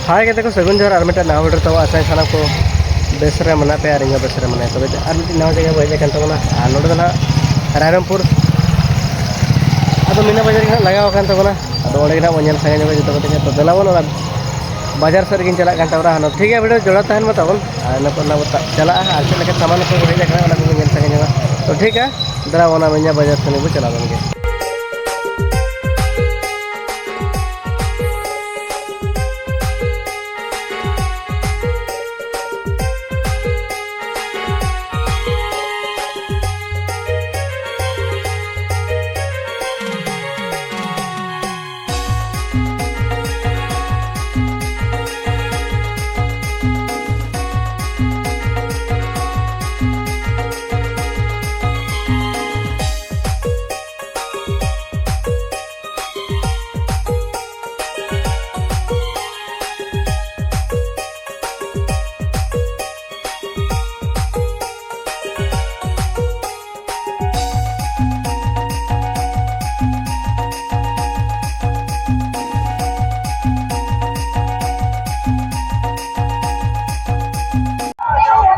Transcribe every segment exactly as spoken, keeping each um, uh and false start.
ᱦᱟᱭ ᱜᱟᱛᱮ ᱠᱚ, ᱥᱟᱹᱜᱩᱱ ᱡᱚᱦᱟᱨ᱾ ᱟᱨ ᱢᱤᱫᱴᱟᱝ ᱱᱟᱣᱟ video ᱨᱮ ᱛᱟᱵᱚ ᱟᱥᱟᱭ ᱥᱟᱱᱟᱢ ᱠᱚ ᱵᱮᱥ ᱨᱮ ᱢᱮᱱᱟᱜ ᱯᱮᱭᱟ ᱟᱨ ᱤᱧ ᱦᱚᱸ ᱵᱮᱥ ᱨᱮ ᱢᱮᱱᱟᱭᱟ᱾ ᱛᱚᱵᱮ ᱟᱨ ᱢᱤᱫᱴᱤᱡ ᱱᱟᱣᱟ ᱡᱟᱭᱜᱟ ᱵᱚ ᱦᱮᱡ ᱟᱠᱟᱱ ᱛᱟᱵᱚᱱᱟ, ᱟᱨ ᱱᱚᱰᱮ ᱫᱚ ᱱᱟᱦᱟᱜ ᱨᱟᱭᱨᱚᱝᱯᱩᱨ᱾ ᱟᱫᱚ ᱢᱤᱱᱟ ᱵᱟᱡᱟᱨ ᱜᱮ ᱱᱟᱦᱟᱜ ᱞᱟᱜᱟᱣ ᱟᱠᱟᱱ ᱛᱟᱵᱚᱱᱟ᱾ ᱟᱫᱚ ᱚᱸᱰᱮ ᱜᱮ ᱱᱟᱦᱟᱜ ᱵᱚᱱ ᱧᱮᱞ ᱥᱟᱸᱜᱮ ᱧᱚᱜᱟ ᱡᱚᱛᱚ ᱠᱚᱛᱮ ᱜᱮ᱾ ᱛᱚ ᱫᱮᱞᱟ ᱵᱚᱱ ᱚᱱᱟ ᱵᱟᱡᱟᱨ ᱥᱮᱫ ᱨᱮᱜᱤᱧ ᱪᱟᱞᱟᱜ ᱠᱟᱱ ᱛᱟᱵᱚᱱᱟ᱾ ᱦᱟᱱᱟ ᱴᱷᱤᱠ ᱜᱮᱭᱟ, video ᱡᱚᱲᱟᱣ ᱛᱟᱦᱮᱱ ᱢᱟ ᱛᱟᱵᱚᱱ᱾ ᱟᱨ ᱤᱱᱟᱹ ᱯᱚᱨ ᱱᱟᱦᱟᱜ ᱵᱚ ᱪᱟᱞᱟᱜᱼᱟ ᱟᱨ ᱪᱮᱫ ᱞᱮᱠᱟ ᱥᱟᱢᱟᱱ ᱠᱚ ᱦᱮᱡ ᱟᱠᱟᱱᱟ, ᱚᱱᱟ ᱠᱚᱵᱚᱱ ᱧᱮᱞ ᱥᱟᱸᱜᱮ ᱧᱚᱜᱟ᱾ ᱛᱚ ᱴᱷᱤᱠ ᱜᱮᱭᱟ, ᱫᱮᱞᱟ ᱚᱱᱟ ᱢᱤᱱᱟ ᱵᱟᱡᱟᱨ ᱥᱮᱫ ᱵᱚᱱ ᱪᱟᱞᱟᱣ ᱞᱮᱱ ᱜᱮ᱾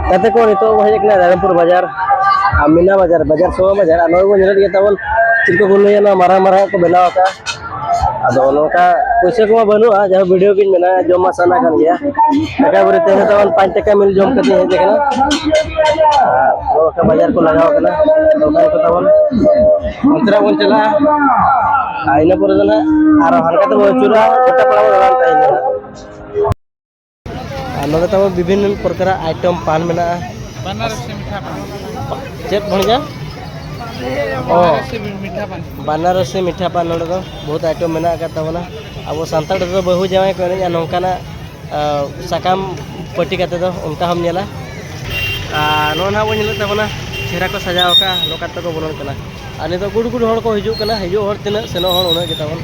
ᱜᱟᱛᱮ ᱠᱚ, ᱱᱤᱛᱚᱜ ᱵᱚ ᱦᱮᱡ ᱟᱠᱟᱱᱟ ᱨᱟᱭᱨᱚᱝᱯᱩᱨ ᱵᱟᱡᱟᱨ, ᱟᱨ ᱢᱤᱱᱟ ᱵᱟᱡᱟᱨ, ᱵᱟᱡᱟᱨ ᱥᱚᱢᱚᱭ ᱵᱟᱡᱟᱨ, ᱟᱨ ᱱᱚᱜᱼᱚᱭ ᱵᱚᱱ ᱧᱮᱞᱮᱫ ᱜᱮᱭᱟ ᱛᱟᱵᱚᱱ ᱪᱮᱫ ᱠᱚ ᱠᱚ ᱞᱟᱹᱭᱟ, ᱱᱚᱣᱟ ᱢᱟᱨᱟᱝ ᱢᱟᱨᱟᱝ ᱠᱚ ᱵᱮᱱᱟᱣ ᱟᱠᱟᱫᱼᱟ᱾ ᱟᱫᱚ ᱱᱚᱝᱠᱟ ᱯᱩᱭᱥᱟᱹ ᱠᱚᱢᱟ ᱵᱟᱹᱱᱩᱜᱼᱟ, ᱡᱟᱦᱟᱸ video ᱜᱤᱧ ᱢᱮᱱᱟ, ᱡᱚᱢ ᱢᱟ ᱥᱟᱱᱟ ᱠᱟᱱ ᱜᱮᱭᱟ᱾ ᱮᱠᱮᱵᱟᱨᱮ ᱛᱮᱦᱮᱧ ᱫᱚ ᱯᱟᱸᱪ ᱴᱟᱠᱟ ᱢᱤᱞ ᱡᱚᱢ ᱠᱟᱛᱮ ᱦᱮᱡ ᱟᱠᱟᱱᱟ᱾ ᱟᱨ ᱱᱚᱝᱠᱟ ᱵᱟᱡᱟᱨ ᱠᱚ ᱞᱟᱜᱟᱣ ᱟᱠᱟᱱᱟ, ᱫᱚᱠᱟᱱ ᱠᱚ ᱛᱟᱵᱚᱱ᱾ ᱚᱱᱛᱮ ᱨᱮ ᱵᱚᱱ ᱪᱟᱞᱟᱜᱼᱟ᱾ ᱟᱨ ᱤᱱᱟᱹ ᱯᱚᱨᱮ ᱫᱚ ᱱᱟᱦᱟᱜ ᱟᱨᱚ ᱦᱟᱱᱠᱟ ᱛᱮᱵᱚᱱ ᱟᱹᱪᱩᱨᱟ, ᱜᱚᱴᱟ ᱯᱟᱲᱟ ᱵᱚᱱ ᱫᱟᱬᱟᱱ ᱛᱟᱦᱮᱸ ᱠᱟᱱᱟ᱾ ᱟᱨ ᱱᱚᱰᱮ ᱛᱟᱵᱚ ᱵᱤᱵᱷᱤᱱᱱᱚ ᱯᱨᱚᱠᱟᱨᱟᱜ item ᱯᱟᱱ ᱢᱮᱱᱟᱜᱼᱟ᱾ ᱵᱟᱱᱟᱨᱚᱥᱤ ᱢᱤᱴᱷᱟ ᱯᱟᱱ᱾ ᱪᱮᱫ ᱵᱷᱚᱲᱡᱟ? ᱚ᱾ ᱵᱟᱱᱟᱨᱚᱥᱤ ᱢᱤᱴᱷᱟ ᱯᱟᱱ᱾ ᱵᱟᱱᱟᱨᱚᱥᱤ ᱢᱤᱴᱷᱟ ᱯᱟᱱ ᱱᱚᱰᱮ ᱫᱚ ᱵᱚᱦᱩᱛ item ᱢᱮᱱᱟᱜ ᱟᱠᱟᱫ ᱛᱟᱵᱚᱱᱟ᱾ ᱟᱵᱚ ᱥᱟᱱᱛᱟᱲ ᱨᱮᱫᱚ ᱵᱟᱹᱦᱩ ᱡᱟᱶᱟᱭ ᱠᱚ ᱮᱱᱮᱡᱼᱟ ᱱᱚᱝᱠᱟᱱᱟᱜ, ᱟ, ᱥᱟᱠᱟᱢ ᱯᱟᱹᱴᱤ ᱠᱟᱛᱮ ᱫᱚ ᱚᱱᱠᱟ ᱦᱚᱸᱢ ᱧᱮᱞᱟ᱾ ᱟᱨ ᱱᱚᱜᱼᱚ ᱱᱟᱦᱟᱜ ᱵᱚᱱ ᱧᱮᱞᱮᱫ ᱛᱟᱵᱚᱱᱟ ᱪᱮᱦᱨᱟ ᱠᱚ ᱥᱟᱡᱟᱣ ᱟᱠᱟᱫᱼᱟ, ᱞᱚᱠᱟᱨ ᱛᱮᱠᱚ ᱵᱚᱞᱚᱱ ᱠᱟᱱᱟ᱾ ᱟᱨ ᱱᱤᱛᱚᱜ ᱜᱩᱰ ᱜᱩᱰ ᱦᱚᱲ ᱠᱚ ᱦᱤᱡᱩᱜ ᱠᱟᱱᱟ, ᱦᱤᱡᱩᱜ ᱦᱚᱲ ᱛᱤᱱᱟᱹᱜ, ᱥᱮᱱᱚᱜ ᱦᱚᱲ ᱩᱱᱟᱹᱜ ᱜᱮ ᱛᱟᱵᱚᱱ᱾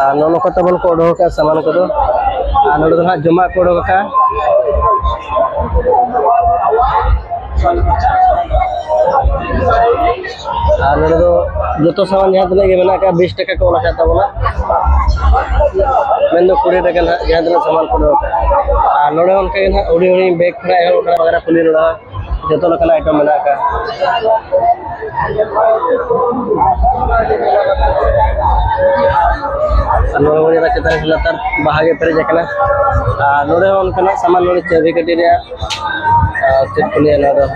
ᱟᱨ ᱱᱚᱜᱼᱚ ᱱᱚᱝᱠᱟ ᱛᱟᱵᱚᱱ ᱠᱚ ᱚᱰᱚᱠ ᱟᱠᱟᱫᱼᱟ ᱥᱟᱢᱟᱱ ᱠᱚᱫᱚ᱾ ᱟᱨ ᱱᱚᱰᱮ ᱫᱚ ᱦᱟᱸᱜ ᱡᱚᱢᱟᱜ ᱠᱚ ᱚᱰᱚᱠ ᱟᱠᱟᱫᱼᱟ᱾ ᱡᱚᱛᱚ ᱥᱟᱢᱟᱱ ᱡᱟᱦᱟᱸ ᱛᱤᱱᱟᱹᱜ ᱜᱮ ᱢᱮᱱᱟᱜ ᱟᱠᱟᱫ, ᱵᱤᱥ ᱴᱟᱠᱟ ᱠᱚ ᱚᱞ ᱟᱠᱟᱫ ᱛᱟᱵᱚᱱᱟ, ᱢᱮᱱᱫᱚ ᱠᱩᱲᱤ ᱴᱟᱠᱟ ᱱᱟᱦᱟᱜ ᱡᱟᱦᱟᱸ ᱛᱤᱱᱟᱹᱜ ᱥᱟᱢᱟᱱ ᱠᱚ ᱫᱚᱦᱚ ᱠᱟᱜᱼᱟ᱾ ᱟᱨ ᱱᱚᱰᱮ ᱦᱚᱸ ᱚᱱᱠᱟ ᱜᱮ ᱱᱟᱦᱟᱜ ᱦᱩᱰᱤᱧ ᱦᱩᱰᱤᱧ ᱵᱮᱜᱽ ᱠᱷᱚᱱᱟᱜ ᱮᱦᱚᱵ ᱠᱟᱱᱟ, ᱵᱟᱜᱽᱨᱟ ᱯᱷᱩᱞᱤ ᱱᱚᱰᱮ ᱦᱚᱸ ᱡᱚᱛᱚ ᱞᱮᱠᱟᱱᱟᱜ ᱟᱭᱴᱮᱢ ᱢᱮᱱᱟᱜ ᱟᱠᱟᱫ᱾ ᱟᱨ ᱱᱚᱰᱮ ᱵᱚᱱ ᱧᱮᱞᱟ ᱪᱮᱛᱟᱱ ᱨᱮ ᱞᱟᱛᱟᱨ ᱵᱟᱦᱟ ᱜᱮ ᱯᱮᱨᱮᱡ ᱟᱠᱟᱱᱟ᱾ ᱟᱨ ᱱᱚᱰᱮ ᱦᱚᱸ ᱚᱱᱠᱟᱱᱟᱜ ᱥᱟᱢᱟᱱ, ᱱᱚᱰᱮ ᱪᱟᱹᱵᱤ ᱠᱟᱹᱴᱤ ᱨᱮᱭᱟᱜ, ᱟᱨ ᱪᱮᱫ ᱠᱚ ᱞᱟᱹᱭᱟ ᱱᱚᱣᱟ ᱫᱚ,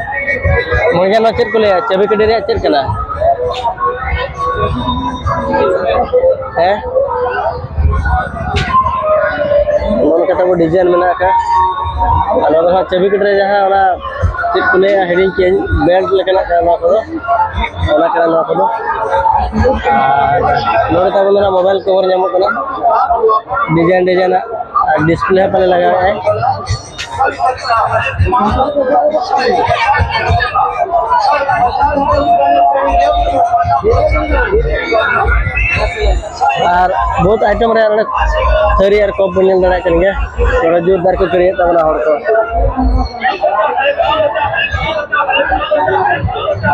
ᱢᱚᱱᱮ ᱱᱚᱣᱟ ᱪᱮᱫ ᱠᱚ ᱞᱟᱹᱭᱟ, ᱪᱟᱹᱵᱤ ᱠᱟᱹᱴᱤ ᱨᱮᱭᱟᱜ ᱪᱮᱫ ᱠᱟᱱᱟ? ᱦᱮᱸ, ᱱᱚᱜᱼᱚ ᱱᱚᱝᱠᱟ ᱛᱟᱵᱚ ᱰᱤᱡᱟᱭᱤᱱ ᱢᱮᱱᱟᱜ ᱟᱠᱟᱫ᱾ ᱟᱨ ᱱᱚᱣᱟ ᱫᱚ ᱦᱟᱸᱜ ᱪᱟᱹᱵᱤ ᱠᱟᱹᱴᱤ ᱨᱮ ᱡᱟᱦᱟᱸ ᱚᱱᱟ ᱪᱮᱫ ᱠᱚ ᱞᱟᱹᱭᱟ, ᱦᱤᱲᱤᱧ ᱠᱮᱫᱟᱹᱧ, ᱵᱮᱞᱴ ᱞᱮᱠᱟᱱᱟᱜ ᱠᱟᱱᱟ ᱱᱚᱣᱟ ᱠᱚᱫᱚ, ᱚᱱᱟ ᱠᱟᱱᱟ ᱱᱚᱣᱟ ᱠᱚᱫᱚ᱾ ᱟᱨ ᱱᱚᱰᱮ ᱛᱟᱵᱚᱱ ᱫᱚ ᱱᱟᱜ ᱢᱳᱵᱟᱭᱤᱞ ᱠᱚᱵᱷᱟᱨ ᱧᱟᱢᱚᱜ ᱠᱟᱱᱟ, ᱰᱤᱡᱟᱭᱤᱱ ᱰᱤᱡᱟᱭᱤᱱᱟᱜ, ᱟᱨ ᱰᱤᱥᱯᱞᱮ ᱦᱚᱸ ᱯᱟᱞᱮ ᱞᱟᱜᱟᱣᱮᱫᱼᱟᱭ᱾ ᱟᱨ ᱵᱚᱦᱩᱛ ᱟᱭᱴᱮᱢ ᱨᱮ ᱱᱚᱰᱮ ᱛᱷᱟᱹᱨᱤ ᱟᱨ ᱠᱚᱯ ᱵᱚᱱ ᱧᱮᱞ ᱫᱟᱲᱮᱭᱟᱜ ᱠᱟᱱ ᱜᱮᱭᱟ᱾ ᱱᱚᱰᱮ ᱡᱳᱨᱫᱟᱨ ᱠᱚ ᱠᱤᱨᱤᱧᱮᱫ ᱛᱟᱵᱚᱱᱟ ᱦᱚᱲ ᱠᱚ᱾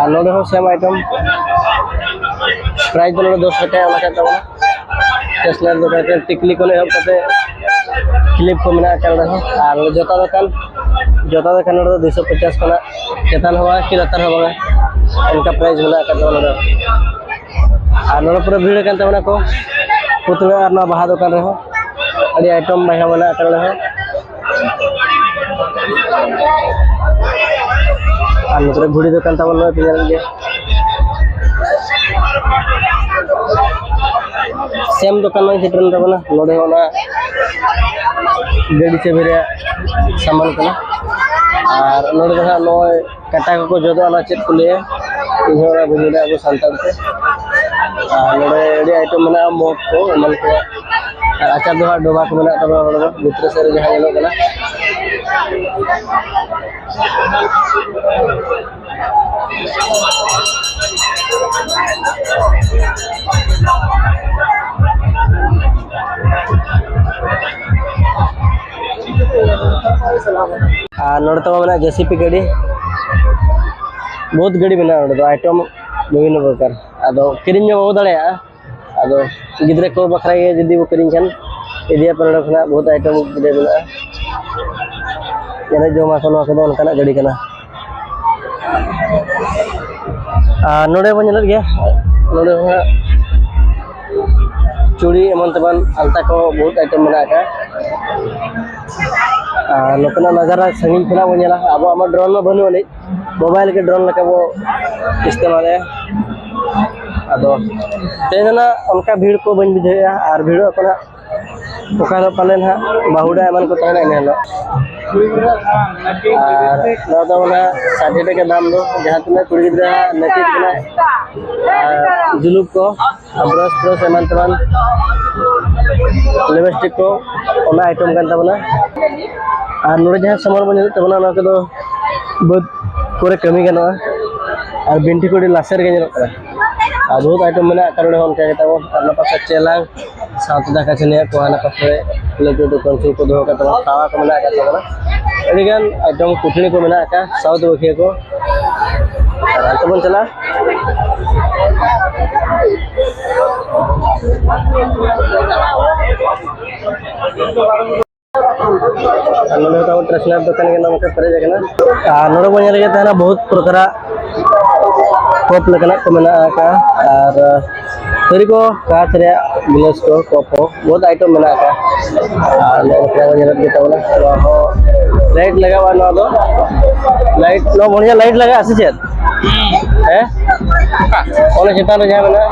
ᱟᱨ ᱱᱚᱰᱮ ᱦᱚᱸ ᱥᱮᱢ ᱟᱭᱴᱮᱢ, ᱯᱨᱟᱭᱤᱥ ᱫᱚ ᱱᱚᱰᱮ ᱫᱚᱥ ᱴᱟᱠᱟ ᱮᱢ ᱟᱠᱟᱫ ᱛᱟᱵᱚᱱᱟ᱾ ᱥᱴᱮᱥᱚᱱᱟᱨᱤ ᱫᱚᱠᱟᱱ ᱠᱷᱚᱱ ᱴᱤᱠᱞᱤ ᱠᱷᱚᱱ ᱮᱦᱚᱵ ᱠᱟᱛᱮ ᱠᱞᱤᱯ ᱠᱚ ᱢᱮᱱᱟᱜ ᱟᱠᱟᱫ ᱱᱚᱰᱮ ᱦᱚᱸ᱾ ᱟᱨ ᱡᱚᱛᱟ ᱫᱚᱠᱟᱱ, ᱡᱚᱛᱟ ᱫᱚᱠᱟᱱ ᱱᱚᱰᱮ ᱫᱚ ᱫᱩᱥᱚ ᱯᱚᱪᱟᱥ ᱠᱷᱚᱱᱟᱜ ᱪᱮᱛᱟᱱ ᱦᱚᱸ ᱵᱟᱝᱟ ᱠᱤ ᱞᱟᱛᱟᱨ ᱦᱚᱸ ᱵᱟᱝᱟ, ᱚᱱᱠᱟ ᱯᱨᱟᱭᱤᱥ ᱢᱮᱱᱟᱜ ᱟᱠᱟᱫ ᱛᱟᱵᱚᱱᱟ ᱱᱚᱰᱮ᱾ ᱟᱨ ᱱᱚᱰᱮ ᱯᱩᱨᱟᱹ ᱵᱷᱤᱲ ᱟᱠᱟᱱ ᱛᱟᱵᱚᱱᱟ ᱠᱚ ᱯᱩᱛᱲᱟᱹ ᱟᱨ ᱱᱚᱣᱟ ᱵᱟᱦᱟ ᱫᱚᱠᱟᱱ ᱨᱮᱦᱚᱸ᱾ ᱟᱹᱰᱤ ᱟᱭᱴᱮᱢ ᱵᱟᱦᱟ ᱢᱮᱱᱟᱜ ᱟᱠᱟᱫ ᱱᱚᱰᱮ ᱦᱚᱸ᱾ ᱟᱨ ᱱᱚᱛᱮ ᱨᱮ ᱜᱷᱩᱲᱤ ᱫᱚᱠᱟᱱ ᱛᱟᱵᱚᱱ ᱱᱚᱜᱼᱚᱭ ᱯᱮ ᱧᱮᱞᱮᱫ ᱜᱮᱭᱟ᱾ ᱥᱮᱢ ᱫᱚᱠᱟᱱ ᱱᱚᱜᱼᱚᱭ ᱥᱮᱴᱮᱨᱮᱱ ᱛᱟᱵᱚᱱᱟ᱾ ᱱᱚᱰᱮ ᱦᱚᱸ ᱚᱱᱟ ᱜᱟᱹᱰᱤ ᱪᱟᱹᱵᱤ ᱨᱮᱭᱟᱜ ᱥᱟᱢᱟᱱ ᱠᱟᱱᱟ᱾ ᱟᱨ ᱱᱚᱰᱮ ᱫᱚ ᱦᱟᱸᱜ ᱱᱚᱜᱼᱚᱭ ᱠᱟᱴᱟ ᱠᱚᱠᱚ ᱡᱚᱫᱚᱜᱼᱟ, ᱚᱱᱟ ᱪᱮᱫ ᱠᱚ ᱞᱟᱹᱭᱟ, ᱤᱧ ᱦᱚᱸ ᱚᱱᱟ ᱵᱟᱹᱧ ᱵᱟᱰᱟᱭᱟ ᱟᱵᱚ ᱥᱟᱱᱛᱟᱲ ᱛᱮ᱾ ᱟᱨ ᱱᱚᱰᱮ ᱟᱹᱰᱤ ᱟᱭᱴᱮᱢ ᱢᱮᱱᱟᱜᱼᱟ, ᱢᱚᱜᱽ ᱠᱚ ᱮᱢᱟᱱ ᱠᱚ᱾ ᱟᱨ ᱟᱪᱟᱨ ᱫᱚ ᱦᱟᱸᱜ ᱰᱚᱵᱷᱟ ᱠᱚ ᱢᱮᱱᱟᱜ ᱛᱟᱵᱚᱱᱟ ᱱᱚᱰᱮ ᱫᱚ, ᱵᱷᱤᱛᱨᱤ ᱥᱮᱫ ᱨᱮ ᱡᱟᱦᱟᱸ ᱧᱮᱞᱚᱜ ᱠᱟᱱᱟ᱾ ᱟᱨ ᱱᱚᱰᱮ ᱛᱟᱵᱚᱱ ᱢᱮᱱᱟᱜᱼᱟ ᱡᱮ ᱥᱤ ᱯᱤ ᱜᱟᱹᱰᱤ, ᱵᱚᱦᱩᱛ ᱜᱟᱹᱰᱤ ᱢᱮᱱᱟᱜᱼᱟ ᱱᱚᱰᱮ ᱫᱚ, ᱟᱭᱴᱮᱢ ᱵᱤᱵᱷᱤᱱᱱᱚ ᱯᱨᱚᱠᱟᱨ᱾ ᱟᱫᱚ ᱠᱤᱨᱤᱧ ᱧᱚᱜ ᱵᱟᱵᱚ ᱫᱟᱲᱮᱭᱟᱜᱼᱟ᱾ ᱟᱫᱚ ᱜᱤᱫᱽᱨᱟᱹ ᱠᱚ ᱵᱟᱠᱷᱨᱟ ᱜᱮ ᱡᱩᱫᱤ ᱵᱚ ᱠᱤᱨᱤᱧ ᱠᱷᱟᱱ, ᱤᱫᱤᱭᱟᱯᱮ ᱱᱚᱰᱮ ᱠᱷᱚᱱᱟᱜ ᱵᱚᱦᱩᱛ ᱟᱭᱴᱮᱢ ᱜᱤᱫᱽᱨᱟᱹ ᱢᱮᱱᱟᱜᱼᱟ᱾ ᱮᱱᱮᱡ ᱡᱚᱢᱟᱜ ᱠᱚ, ᱱᱚᱣᱟ ᱠᱚᱫᱚ ᱚᱱᱠᱟᱱᱟᱜ ᱜᱟᱹᱰᱤ ᱠᱟᱱᱟ᱾ ᱟᱨ ᱱᱚᱰᱮ ᱵᱚᱱ ᱧᱮᱞᱮᱫ ᱜᱮᱭᱟ, ᱱᱚᱰᱮ ᱦᱚᱸ ᱦᱟᱸᱜ ᱪᱩᱲᱤ ᱮᱢᱟᱱ ᱛᱮᱢᱟᱱ ᱟᱞᱛᱟ ᱠᱚ ᱵᱚᱦᱩᱛ ᱟᱭᱴᱮᱢ ᱢᱮᱱᱟᱜ ᱟᱠᱟᱫ᱾ ᱟᱨ ᱱᱚᱛᱮᱱᱟᱜ ᱱᱟᱡᱟᱨᱟ ᱥᱟᱺᱜᱤᱧ ᱠᱷᱚᱱᱟᱜ ᱵᱚᱱ ᱧᱮᱞᱟ᱾ ᱟᱵᱚᱣᱟᱜ ᱢᱟ ᱰᱨᱳᱱ ᱢᱟ ᱵᱟᱹᱱᱩᱜ ᱟᱹᱱᱤᱡ, ᱢᱳᱵᱟᱭᱤᱞ ᱜᱮ ᱰᱨᱳᱱ ᱞᱮᱠᱟ ᱵᱚ ᱤᱥᱛᱮᱢᱟᱞᱮᱫᱼᱟ᱾ ᱟᱫᱚ ᱛᱮᱦᱮᱧ ᱫᱚ ᱱᱟᱜ ᱚᱱᱠᱟ ᱵᱷᱤᱲ ᱠᱚ ᱵᱟᱹᱧ ᱵᱩᱡᱷᱟᱹᱣᱮᱫᱼᱟ, ᱟᱨ ᱵᱷᱤᱲᱚᱜ ᱟᱠᱚ ᱱᱟᱜ ᱚᱠᱟ ᱦᱤᱞᱳᱜ ᱯᱟᱞᱮ ᱱᱟᱜ ᱵᱟᱹᱦᱩ ᱰᱟᱸᱜᱽ ᱮᱢᱟᱱ ᱠᱚ ᱛᱟᱦᱮᱱᱟ ᱤᱱᱟᱹ ᱦᱤᱞᱳᱜ᱾ ᱟᱨ ᱱᱚᱣᱟ ᱫᱚ ᱚᱱᱟ ᱥᱟᱴᱷ ᱴᱟᱠᱟ ᱫᱟᱢ ᱫᱚ, ᱡᱟᱦᱟᱸ ᱛᱤᱱᱟᱹᱜ ᱠᱩᱲᱤ ᱜᱤᱫᱽᱨᱟᱹ ᱱᱟᱹᱠᱤᱡ ᱠᱟᱱᱟᱭ ᱟᱨ ᱡᱩᱞᱩᱯ ᱠᱚ ᱟᱨ ᱵᱨᱟᱥ ᱴᱨᱟᱥ ᱮᱢᱟᱱ ᱛᱮᱢᱟᱱ, ᱞᱤᱯᱤᱥᱴᱤᱠ ᱠᱚ, ᱚᱱᱟ ᱟᱭᱴᱮᱢ ᱠᱟᱱ ᱛᱟᱵᱚᱱᱟ᱾ ᱟᱨ ᱱᱚᱰᱮ ᱡᱟᱦᱟᱸ ᱥᱟᱢᱟᱱ ᱵᱚᱱ ᱧᱮᱞᱮᱫ ᱛᱟᱵᱚᱱᱟ, ᱚᱱᱟ ᱠᱚᱫᱚ ᱵᱟᱹᱫᱽ ᱠᱚᱨᱮ ᱠᱟᱹᱢᱤ ᱜᱟᱱᱚᱜᱼᱟ᱾ ᱟᱨ ᱵᱤᱱᱴᱷᱤ ᱠᱚ ᱟᱹᱰᱤ ᱞᱟᱥᱮᱨ ᱜᱮ ᱧᱮᱞᱚᱜ ᱠᱟᱱᱟ᱾ ᱟᱨ ᱵᱚᱦᱩᱛ ᱟᱭᱴᱮᱢ ᱢᱮᱱᱟᱜ ᱟᱠᱟᱫ ᱱᱚᱰᱮ ᱦᱚᱸ ᱚᱱᱠᱟ ᱜᱮ ᱛᱟᱵᱚᱱ᱾ ᱟᱨ ᱚᱱᱟ ᱯᱟᱥᱮ ᱪᱮᱞᱟᱝ ᱥᱟᱶᱛᱮ ᱫᱟᱠᱟ ᱪᱷᱟᱹᱱᱤᱭᱟᱹ ᱠᱚ, ᱦᱟᱱᱟ ᱯᱟᱥᱮ ᱞᱟᱹᱴᱩ ᱞᱟᱹᱴᱩ ᱠᱟᱹᱱᱪᱤ ᱠᱚ ᱫᱚᱦᱚ ᱠᱟᱜ ᱛᱟᱵᱚᱱᱟ, ᱛᱟᱣᱟ ᱠᱚ ᱢᱮᱱᱟᱜ ᱟᱠᱟᱫ ᱛᱟᱵᱚᱱᱟ᱾ ᱟᱹᱰᱤᱜᱟᱱ ᱟᱭᱴᱮᱢ ᱠᱩᱴᱷᱲᱤ ᱠᱚ ᱢᱮᱱᱟᱜ ᱟᱠᱟᱫ, ᱥᱟᱶᱛᱮ ᱵᱟᱹᱠᱷᱤᱭᱟᱹ ᱠᱚ᱾ ᱟᱨ ᱦᱟᱱᱛᱮ ᱵᱚᱱ ᱪᱟᱞᱟᱜᱼᱟ᱾ ᱟᱨ ᱱᱚᱰᱮ ᱦᱚᱸ ᱴᱨᱮᱥᱱᱟᱨ ᱫᱚᱠᱟᱱ ᱜᱮ ᱱᱚᱝᱠᱟ ᱯᱮᱨᱮᱡ ᱟᱠᱟᱱᱟ᱾ ᱟᱨ ᱱᱚᱰᱮ ᱵᱚᱱ ᱧᱮᱞ ᱜᱮ ᱛᱟᱦᱮᱱᱟ ᱵᱚᱦᱩᱛ ᱯᱨᱚᱠᱟᱨᱟᱜ ᱠᱚᱯ ᱞᱮᱠᱟᱱᱟᱜ ᱠᱚ ᱢᱮᱱᱟᱜ ᱟᱠᱟᱫᱼᱟ᱾ ᱟᱨ ᱛᱷᱟᱹᱨᱤ ᱠᱚ, ᱠᱟᱸᱪ ᱨᱮᱭᱟᱜ ᱜᱞᱟᱥ ᱠᱚ, ᱠᱚᱯ ᱠᱚ, ᱵᱚᱦᱩᱛ ᱟᱭᱴᱮᱢ ᱢᱮᱱᱟᱜ ᱟᱠᱟᱫᱼᱟ᱾ ᱟᱨ ᱱᱚᱜᱼᱚ ᱱᱚᱝᱠᱟ ᱵᱚᱱ ᱧᱮᱞᱮᱫ ᱜᱮ ᱛᱟᱵᱚᱱᱟ, ᱱᱚᱣᱟ ᱦᱚᱸ ᱞᱟᱭᱤᱴ ᱞᱟᱜᱟᱣᱟ᱾ ᱱᱚᱣᱟ ᱫᱚ ᱞᱟᱭᱤᱴ, ᱱᱚᱣᱟ ᱵᱚᱲᱦᱤᱭᱟ ᱞᱟᱭᱤᱴ ᱞᱟᱜᱟᱜᱼᱟ ᱥᱮ ᱪᱮᱫ? ᱦᱮᱸ? ᱚᱱᱟ ᱪᱮᱛᱟᱱ ᱨᱮ ᱡᱟᱦᱟᱸ ᱢᱮᱱᱟᱜᱼᱟ᱾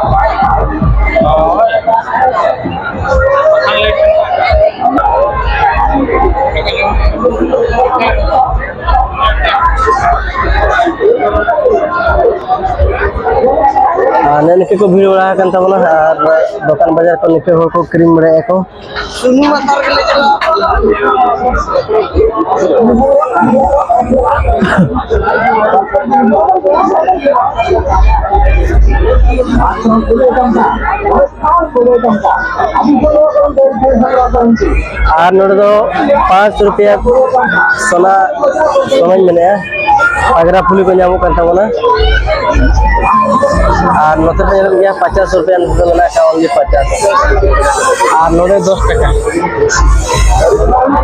ᱟᱨ ᱱᱤᱝᱠᱟᱹ ᱠᱚ ᱵᱷᱤᱲ ᱵᱟᱲᱟ ᱟᱠᱟᱱ ᱛᱟᱵᱚᱱᱟ, ᱟᱨ ᱫᱚᱠᱟᱱ ᱵᱟᱡᱟᱨ ᱠᱚ ᱱᱤᱝᱠᱟᱹ ᱦᱚᱲ ᱠᱚ ᱠᱤᱨᱤᱧ ᱵᱟᱲᱟᱭᱮᱫᱼᱟ ᱠᱚ᱾ ᱥᱩᱱᱩᱢ ᱟᱛᱟᱨ ᱜᱮᱞᱮ ᱪᱟᱞᱟᱣ᱾ ᱟᱨ ᱱᱚᱰᱮ ᱫᱚ ᱯᱟᱸᱪ ᱨᱩᱯᱤᱭᱟ ᱥᱚᱱᱟ, ᱥᱚᱱᱟᱧ ᱢᱮᱱᱮᱫᱼᱟ᱾ ᱯᱟᱜᱽᱨᱟ ᱯᱷᱩᱞᱤ ᱠᱚ ᱧᱟᱢᱚᱜ ᱠᱟᱱ ᱛᱟᱵᱚᱱᱟ᱾ ᱟᱨ ᱱᱚᱛᱮ ᱯᱮ ᱧᱮᱞᱮᱫ ᱜᱮᱭᱟ, ᱯᱚᱪᱟᱥ ᱨᱩᱯᱤᱭᱟ ᱱᱚᱛᱮ ᱫᱚ ᱢᱮᱱᱟᱜ ᱟᱠᱟᱫ, only ᱯᱚᱪᱟᱥ᱾ ᱟᱨ ᱱᱚᱰᱮ ᱫᱚᱥ ᱴᱟᱠᱟ,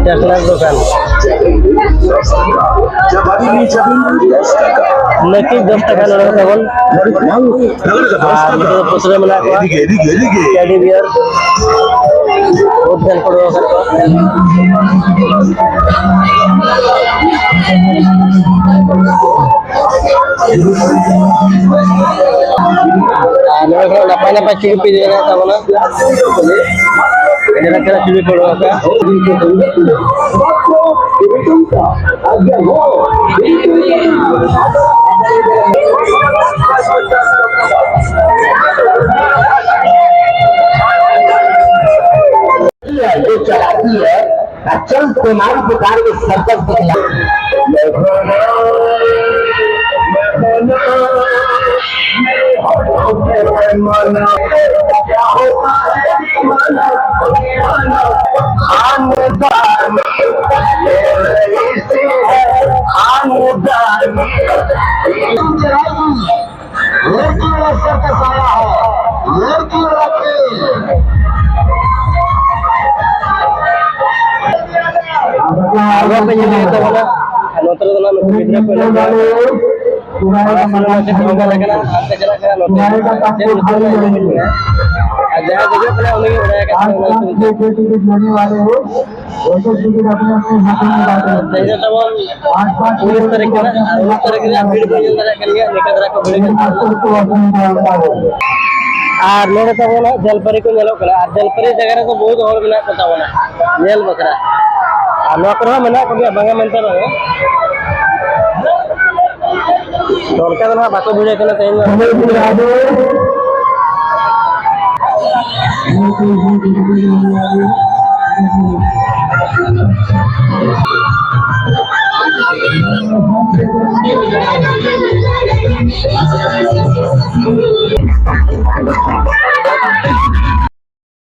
ᱪᱟᱠᱞᱟᱨ ᱫᱚᱠᱟᱱ᱾ ᱱᱟᱹᱠᱤᱡ ᱫᱚᱥ ᱴᱟᱠᱟ ᱱᱚᱰᱮ ᱛᱟᱵᱚᱱ᱾ ᱟᱨ ᱱᱚᱛᱮ ᱫᱚ ᱯᱩᱥᱨᱟᱹ ᱢᱮᱱᱟᱜ ᱠᱚᱣᱟ, ᱴᱮᱰᱤ ᱵᱤᱭᱟᱨ᱾ ᱵᱚᱦᱩᱛ ᱜᱟᱱ ᱠᱚ ᱫᱚᱦᱚ ᱠᱟᱜ ᱠᱚᱣᱟ᱾ ᱟᱨ ᱱᱚᱰᱮ ᱠᱷᱚᱱ ᱱᱟᱯᱟᱭ ᱱᱟᱯᱟᱭ ᱪᱩᱲᱤ ᱯᱮ ᱤᱫᱤ ᱫᱟᱲᱮᱭᱟᱜ ᱛᱟᱵᱚᱱᱟ᱾ ᱡᱮᱞᱮᱠᱟ ᱪᱩᱲᱤ ᱠᱚ ᱫᱚᱦᱚ ᱠᱟᱜᱼᱟ᱾ ये चलाती है अचल तमाम प्रकार के सर्कस दिखला। खानदानी, खानदानी। लड़की वाला सर्कस आया है, लड़की वाला खेल। ᱟᱨ ᱱᱚᱣᱟ ᱯᱮ ᱧᱮᱞᱮᱫ ᱛᱟᱵᱚᱱᱟ, ᱟᱨ ᱱᱚᱛᱮ ᱨᱮᱫᱚ ᱱᱟᱜ ᱱᱩᱠᱩ ᱜᱤᱫᱽᱨᱟᱹ ᱠᱚ ᱮᱱᱮᱡ ᱠᱟᱱᱟ᱾ ᱚᱱᱟ ᱥᱩᱨ ᱨᱮ ᱪᱮᱫ ᱦᱚᱸ ᱵᱟᱝ ᱠᱟᱱᱟ, ᱦᱟᱱᱛᱮ ᱪᱟᱞᱟᱜ ᱠᱟᱱᱟ, ᱱᱚᱛᱮ ᱦᱤᱡᱩᱜ ᱠᱟᱱᱟ᱾ ᱪᱮᱫ ᱧᱩᱛᱩᱢ ᱨᱮ ᱮᱱᱮᱡ ᱠᱟᱱᱟ? ᱟᱨ ᱡᱟᱦᱟᱸᱭ ᱫᱮᱡᱚᱜ ᱠᱟᱱᱟ, ᱩᱱᱤ ᱜᱮ ᱵᱟᱲᱟᱭᱟ ᱠᱟᱛᱷᱟ ᱚᱱᱟ ᱧᱩᱛᱩᱢ ᱪᱮᱫ᱾ ᱛᱮᱦᱮᱧ ᱫᱚ ᱛᱟᱵᱚᱱ ᱩᱱᱤᱥ ᱛᱟᱹᱨᱤᱠᱷ ᱠᱟᱱᱟ, ᱟᱨ ᱩᱱᱤᱥ ᱛᱟᱹᱨᱤᱠᱷ ᱨᱮᱭᱟᱜ ᱵᱷᱤᱲ ᱵᱚᱱ ᱧᱮᱞ ᱫᱟᱲᱮᱭᱟᱜ ᱠᱟᱱ ᱜᱮᱭᱟ, ᱱᱤᱝᱠᱟ ᱫᱷᱟᱨᱟ ᱠᱚ ᱵᱷᱤᱲ ᱠᱟᱱᱟ᱾ ᱟᱨ ᱱᱚᱰᱮ ᱛᱟᱵᱚᱱ ᱦᱟᱸᱜ ᱡᱚᱞᱯᱟᱨᱤ ᱠᱚ ᱧᱮᱞᱚᱜ ᱠᱟᱱᱟ, ᱟᱨ ᱡᱚᱞᱯᱟᱨᱤ ᱡᱟᱭᱜᱟ ᱨᱮᱫᱚ ᱵᱚᱦᱩᱛ ᱦᱚᱲ ᱢᱮᱱᱟᱜ ᱠᱚ ᱛᱟᱵᱚᱱᱟ ᱧᱮᱞ ᱵᱟᱠᱷᱨᱟ᱾ ᱟᱨ ᱱᱚᱣᱟ ᱠᱚᱨᱮ ᱦᱚᱸ ᱢᱮᱱᱟᱜ ᱠᱚᱜᱮᱭᱟ, ᱵᱟᱝᱟ ᱢᱮᱱᱛᱮ ᱵᱟᱝᱟ᱾ ᱛᱚ ᱚᱱᱠᱟ ᱫᱚ ᱱᱟᱦᱟᱜ ᱵᱟᱠᱚ ᱵᱷᱤᱲ ᱠᱟᱱᱟ ᱛᱮᱦᱮᱧ ᱫᱚ᱾